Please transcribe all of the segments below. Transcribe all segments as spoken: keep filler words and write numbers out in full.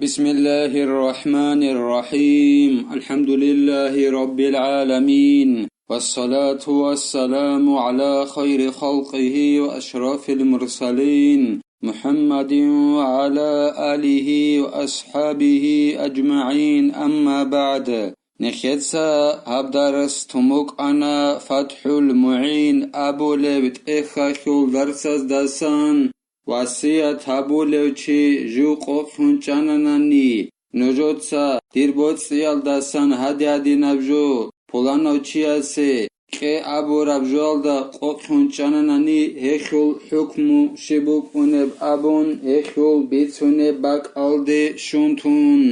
بسم الله الرحمن الرحيم. الحمد لله رب العالمين. والصلاة والسلام على خير خلقه وأشرف المرسلين محمد وعلى آله وأصحابه أجمعين. أما بعد. Нехеца гьаб дарс тумукъана ФатхӀул МугӀин абулеб тӀехьалъул дарсаздасан. Васият гьабулев чи жив къокълъун чӀананани, нужеца дир боцӀиялдасан гьади-гьадинаб жо, пуланав чиясе кье абураб жоялда къокълъун чӀананани, гьелъул хӀукму щиб букӀунеб абун, гьелъул бицунеб бакӀалде щун тун.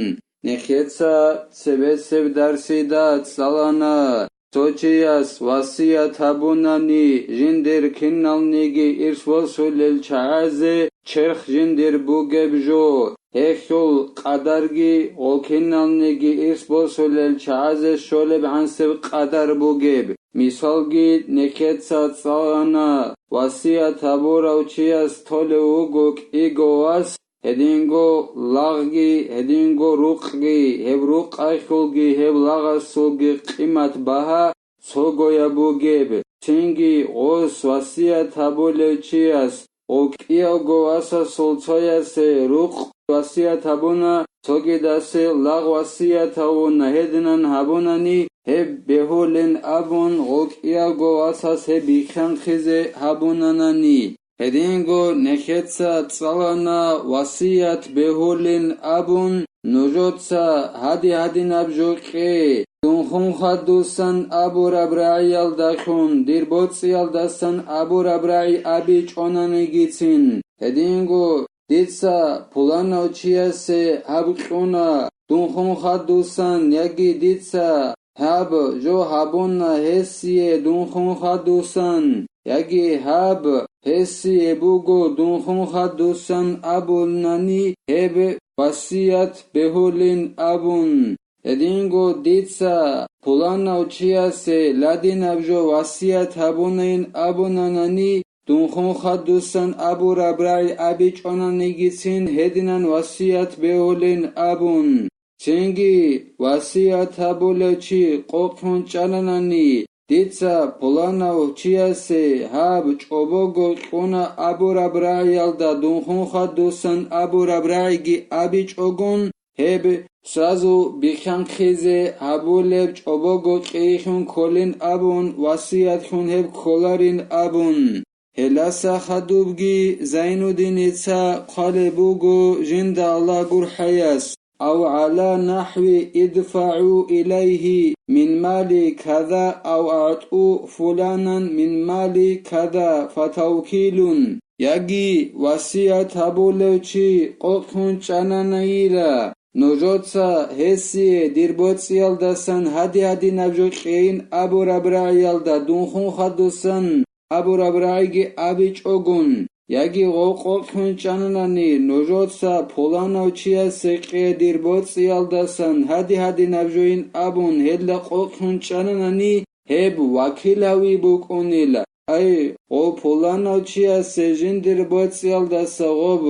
Нехеца цебесеб дарсида цӀалана, цо чияс васият гьабунани жиндир киналниги ирс босулел чагӀазе черх жиндир бугеб жо, гьелъул къадарги гъол киналниги ирс босулел чагӀазе щолеб гӀансеб къадар бугеб. Мисалги нехеца цӀалана, васият гьабурав чияс толев вуго кӀиго вас, гьединго лагъги, гьединго рукъги, гьеб рукъалъулги гьеб лагъасулги къимат-багьа цогояб бугеб. Цинги гъос васият гьабулев чияс гъов кӀиявго васасул цоясе рукъ васият гьабуна, цогидасе лагъ васият гьавуна, гьединан гьабунани, гьеб бегьулин абун, гъов кӀиявго васас гьеб бихханхъизе гьабунанани. Гьединго нехеца цӀалана васият бегьулин абун, нужеца гьади-гьадинаб жо кье, дун хун хадусан абураб рагӀиялдалъун, дир боцӀиялдасан абураб рагӀи абичӀонанигицин. Гьединго дица пуланав чиясе гьаб кьуна, дун хун хадусан, яги дица гьаб жо гьабуна гьесие дун хун хадусан, яги гьаб гьесие буго дун хун хадусан абунани, гьеб васият бегьулин абун. Гьединго дица пуланав чиясе ладинаб жо васият гьабунин абунанани, дун хун хадусан абураб рагӀи абичӀонанигицин гьединан васият бегьулин абун. Цинги васият гьабулев чи къокълъун чӀананани, дица пуланав чиясе гьаб чӀобого кьуна абураб рагӀиялда дун хун хадусан абураб рагӀиги абичӀогун, гьеб сразу бихханхъизе гьабулеб чӀобого кьейилъун кколин абун, васиятлъун гьеб кколарин абун. Гьелдаса хадубги Зайнуддиница хъвалеб буго жинда Аллагь гурхӀаяс: «Ав гӀала нахӀви идфагӀу илайгьи мин мали каза, ав агӀту фуланан мин мали каза, фатавкилун». Яги васият гьабулев чи къокълъун чӀананайила, нужеца гьесие дир боцӀиялдасан гьади-гьадинаб жо кьейин абураб рагӀиялда дун хун хадусан абураб рагӀиги абичӀогун, яги гъов къокълъун чӀананани, нужеца пуланав чиясе кье дир боцӀиялдасан гьади-гьадинаб жойин абун гьелда къокълъун чӀананани, гьеб вакил гьави букӀунила. Ай, гъов пуланав чиясе жиндир боцӀиялдаса гъоб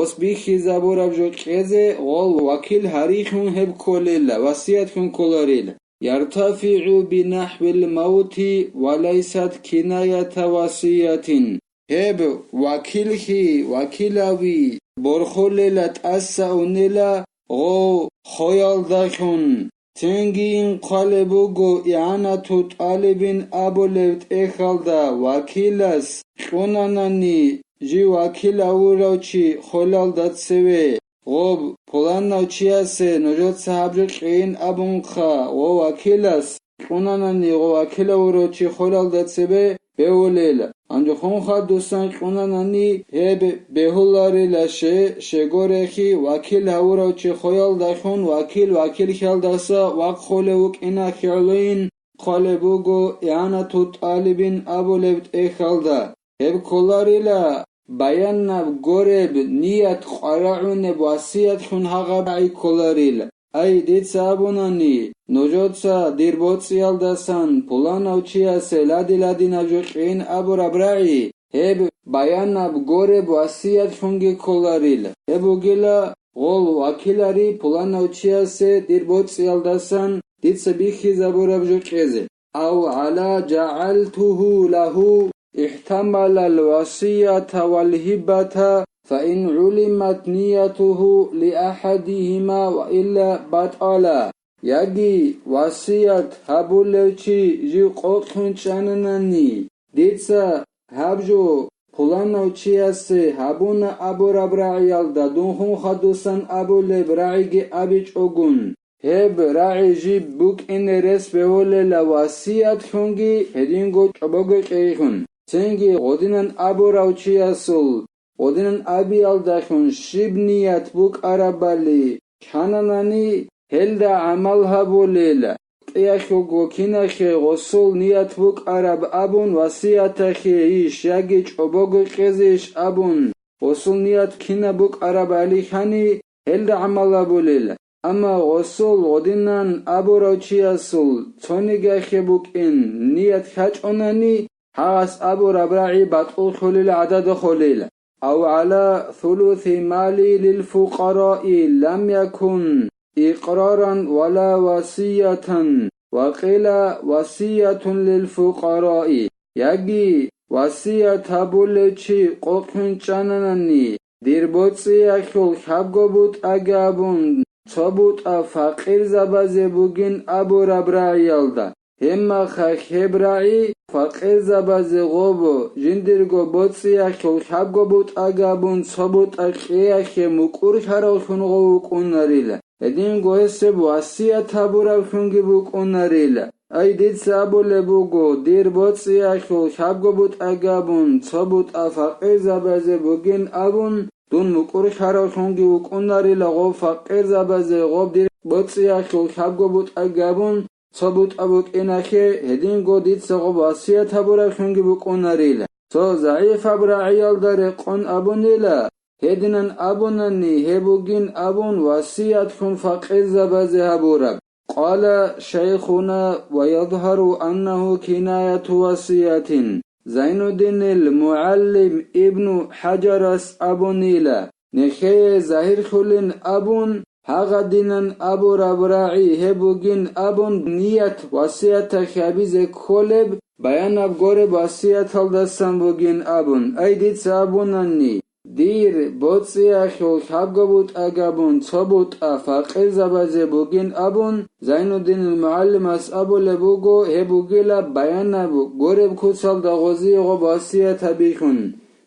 ос бихьизабураб жо кьезе гъов вакил гьарилъун гьеб кколила, васиятлъун кколарила. «ЯртафигӀу бинахӀвил мавти ва лайсат кинаята васиятин». Гьеб вакиллъи, вакилави борхулела, тӀаса унела гъов хоялдалъун. Цинги хъвалеб буго, игӀанату тӀалибин абулеб тӀехьалда вакилас кьунанани, жив вакил авурав чи холалда цеве, гъоб пуланав чиясе нужеца гьаб жо кьейин абунха, гъо вакилас кьунанани, гъо вакил авурав чи холалда цебе бегьулел. Гьанже хун хадусан кьунанани, гьеб бегьуларила, ще, щегорехи, вакил гьавурав чи хоялдалъун вакил вакилхьалдаса вахъулев вукӀина хигӀлуин хъвалеб буго, игӀанату тӀалибин абулеб тӀехьалда. Гьеб кколарила, баянаб гореб ният къварагӀунеб васиятлъун гьагъаб рагӀи кколарил. Ай, дица абунани, нужеца дир боцӀиялдасан пуланав чиясе лади-ладинаб жо кьейин абураб рагӀи, гьеб баянаб гореб васиятлъунги кколарил. Гьеб бугила гъол вакилари пуланав чиясе дир боцӀиялдасан дица бихьизабураб жо кьезе. أو على جعلته له احتمل الوصية والهبة فإن علمت نيته لأحدهما وإلا بطلا. Яги васият гьабулев чи жив къокълъун чӀананани, дица гьаб жо пуланав чиясе гьабуна абураб рагӀиялда дун хун хадусан абулеб рагӀиги абичӀогун, гьеб рагӀи жиб букӀине рес бегьулела васиятлъунги гьединго чӀобого кьейхьун. Цинги гъодинан абурав чиясул гъодинан абиялдалъун щиб ният букӀарабали чананани, гьелда гӀамал гьабулел, кьиялъулго кинахе гъосул ният букӀараб абун васиятахе иш яги чӀобого кьезейищ абун, гъосул ният кинаб букӀарабали хани, гьелда гӀамал гьабулел. Амма гъосул гъодинан абурав чиясул цонигахе букӀин ният хьачӀунани, гьагъас абураб рагӀи батӀуллъулел гӀадада холел. أو على ثلث مالي للفقراء لم يكن إقرارا ولا وصية، وقيل وصية للفقراء. Яги васият гьабулев чи къокълъун чӀананани, дир боцӀиялъул хабго бутӀаги абун, цо бутӀа факъирзабазе бугин абураб рагӀиялда, гьебмахалъ гьеб рагӀи факъирзабазе гъобо, жиндирго боцӀиялъул хабго бутӀаги абун цо бутӀа кьеялъе мукӀурлъаравлъун гъов вукӀунарила. Гьединго гьесеб васият гьабуравлъунги букӀунарила. Ай, дица абулеб буго, дир боцӀиялъул хабго бутӀаги абун, цо бутӀа факъирзабазе бугин абун, дун мукӀурлъаравлъунги вукӀунарила гъоб факъирзабазе, гъоб дир боцӀиялъул хабго бутӀаги абун, цо бутӀа букӀиналъе, гьединго дица гъоб васият гьабуравлъунги букӀунарила. Цо загӀипаб рагӀиялда рекъон абунила, гьединан абунани, гьеб бугин абун васиятлъун факъирзабазе гьабураб. قال شيخنا ويظهر أنه كناية وصية. Зайнуддинил МугӀаллим Ибну ХӀаджарас абунила, нехее загьирлъулин абун, гьагъадинан абураб рагӀи гьеб бугин абун ният васияталъ гьабизе кколеб, баянаб гореб васияталдасан бугин абун, ай дица абунани, дир боцӀиялъул лъабго бутӀа габун, цо бутӀа факъирзабазе бугин абун, Зайнуддинил мугӀалимас абулеб буго, гьеб бугила баянаб гореб куцалда гъозие гъоб васият гьабилъун,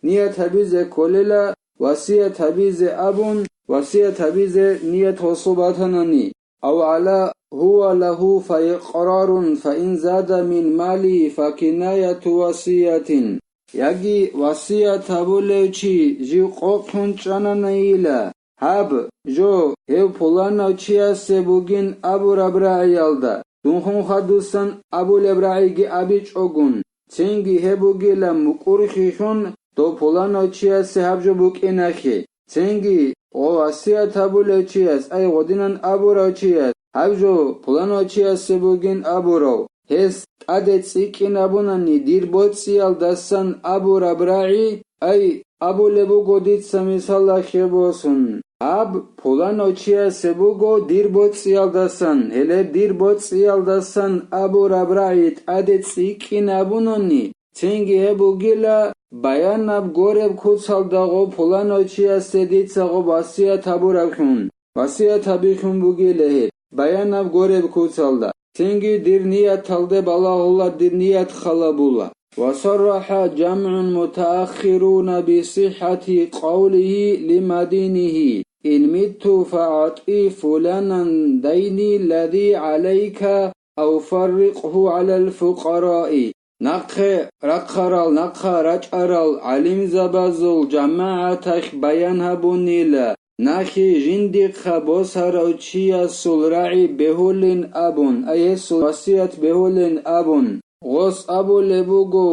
ният гьабизе кколела, васият гьабизе абун, васият гьабизе ният гъосул батанани. أو على هو له فإقرار فإن زاد من ماله فكناية وصية. Яги васият гьабулев чи жив къокълъун чӀананайила, гьаб, жо, гьев пуланав чиясе бугин абураб рагӀиялда, дунхъун хадусан абулеб рагӀиги абичӀогун, цинги гьеб бугила мукӀурлъилъун дов пуланав чиясе гьаб жо букӀиналъе. Цинги, гъо, васият гьабулев чияс, ай, гъодинан абурав чияс, гьаб жо пуланав чиясе бугин абурав, гьес тӀаде цӀикӀкӀин абунани дир боцӀиялдасан абураб рагӀи, ай, абулеб буго дица мисалалъе босун, гьаб пуланав чиясе буго дир боцӀиялдасан, гьеле дир боцӀиялдасан абураб рагӀи тӀаде цӀикӀкӀин абунани, цинги гьеб бугила баянаб гореб куцалда гъо пуланав чиясе дица гъо васият гьабураблъун, васият гьабилъун бугила гьеб баянаб гореб куцалда, цинги дир нияталде балагьула, дир ният халабула. وصرح جمع متأخرون بصحة قوله لمدينه: إن مت فأعط فلانا ديني الذي عليك أو فرقه على الفقراء. Нахъе рахъарал, нахъа рачӀарал гӀалимзабазул жамагӀаталъ баян гьабунила, нахи жиндихъа босарав чиясул рагӀи бегьулин абун, ай, гьесул васият бегьулин абун, гъос абулеб буго,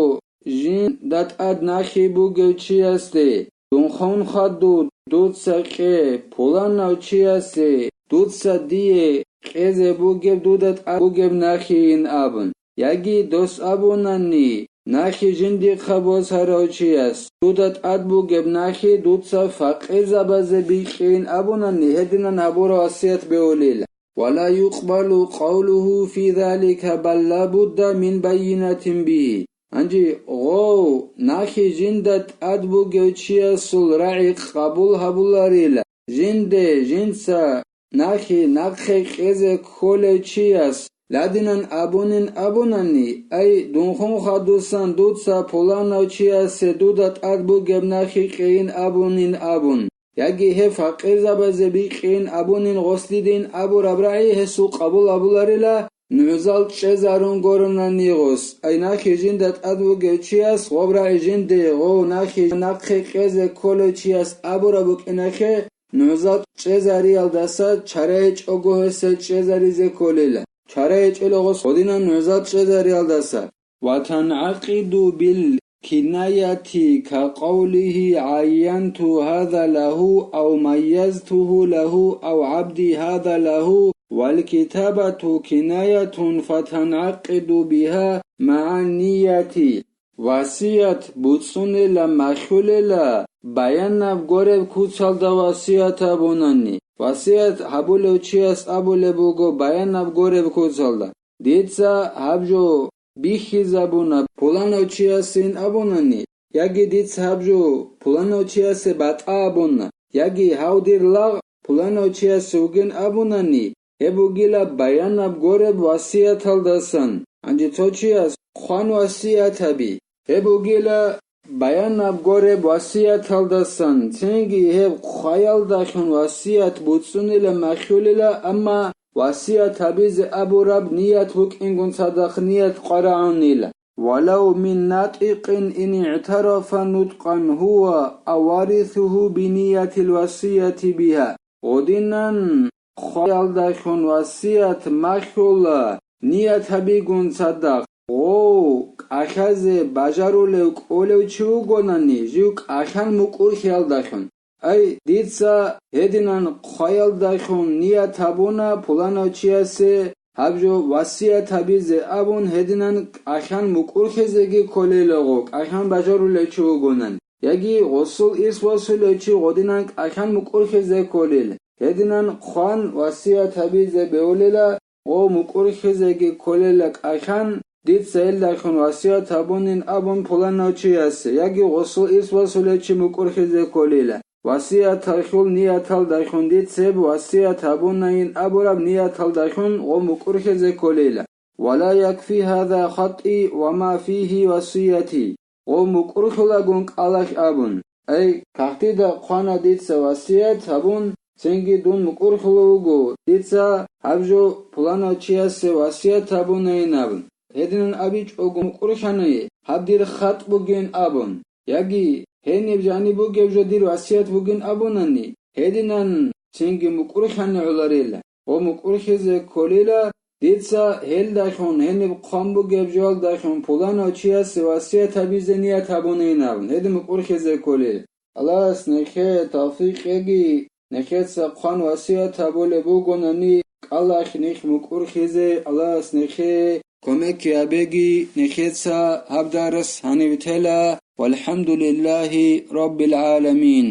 жинда тӀад нахи бугев чиясде, дунхъун хадув, дуца кье, пуланав чиясе, дуца дие кьезе бугеб, дуда тӀад бугеб нахийин абун. Яги дос абунани, нахи жиндихъа босарав чияс, дуда тӀад бугеб нахи дуца факъирзабазе бикьейин абунани, гьединан гьабураб васият бегьулила. «Вала юкъбалу къавлугьу фи залика, бал ла будда мин байинатин бигьи». Гьанже гъов, нахи жинда тӀад бугев чиясул рагӀи къабул гьабуларила, жинде, жинца нахи нахъе кьезе кколев чияс ладинан абунин абунани, ай, дунхъун хадусан дуца пуланав чиясе дуда тӀад бугеб нахи кьейин абунин абун, яги гьеб факъирзабазе бикьейин абунин гъослъидейин абураб рагӀи гьесул къабул абуларила, нугӀзал чӀезарун гуронани гъос, ай, нахи жинда тӀад бугев чияс гъоб рагӀи жинде, гъов, нахи нахъе кьезе кколев чияс абураб букӀинахъе, нугӀзал чӀезариялдаса чара гьечӀого гьесел чӀезаризе кколила. Чара гьечӀила гъос гъодинан нугӀзал чӀезариялдаса. وتنعقد بالكناية كقوله عينت هذا له أو ميزته له أو عبدي هذا له، والكتابة كناية فتنعقد بها مع النية. Васият буцӀцӀунила махьулила баянаб гореб куцалда васият гьабунани, васият гьабулев чияс абулеб буго баянаб гореб куцалда: «Дица гьаб жо бихьизабуна пуланав чиясин», абунани, яги «Дица гьаб жо пуланав чиясе батӀа абуна», яги «Гьав дир лагъ пуланав чиясе вугин», абунани, гьеб бугила баянаб гореб васияталдасан. Гьанже цо чияс хъван васият гьаби. Гьеб бугила баянаб гореб васияталдасан, цинги гьеб хъваялдалъун васият буцӀцӀунила махьулила, амма васият гьабизе абураб ният букӀингун цадахъ ният къварагӀунила. ولو من ناطق إن اعترف نطقا هو أو وارثه بنية الوصية بها. Гъодинан хъваялдалъун васият махьула, ният гьабигун цадахъ, гъов, кӀалъазе бажарулев кӀолев чи вугонани, жив кӀалъан мукӀурлъиялдалъун. Ай, дица гьединан хъваялдалъун ният гьабуна пуланав чиясе гьаб жо васият гьабизе абун, гьединан кӀалъан мукӀурлъизеги кколел гъо, кӀалъан бажарулев чи вугонан, яги гъосул ирс босулев чи гъодинан кӀалъан мукӀурлъизе кколел, гьединан хъван васият гьабизе бегьулела, гъо мукӀурлъизеги кколела кӀалъан, дица гьелдалъун васият гьабунин абун пуланав чиясе, яги гъосул ирс босулев чи мукӀурлъизе кколела. Васияталъул нияталдалъун дица гьеб васият гьабунайин абураб нияталдалъун гъо мукӀурлъизе кколела. ولا يكفي هذا خطي وما فيه وصيتي. Гъо мукӀурлъулагун кӀалалъ абун. Ай, кагътида хъвана дица васият гьабун, цинги дун мукӀурлъула вуго, дица гьаб жо пуланав чиясе васият гьабунайин абун. Гьединан абичӀого мукӀурлъани, гьаб дир хатӀ бугин абун. Яги, гьениб жаниб бугеб жо дир васият бугин абунани, гьединан цинги мукӀурлъани гӀоларила. Гъо мукӀурлъизе кколила, дица гьелдалъун, гьениб хъван бугеб жоялдалъун пуланав чиясе васият гьабизе ният гьабунин абун, гьедин мукӀурлъизе кколел. Аллагьас нехее тавфикъ кьеги, нехеца хъван васият гьабулеб бугонани, кӀалалъ нилъ мукӀурлъизе Аллагьас нехее кумек гьабеги, нехеца гьаб дарс гьанив тела. والحمد لله رب العالمين.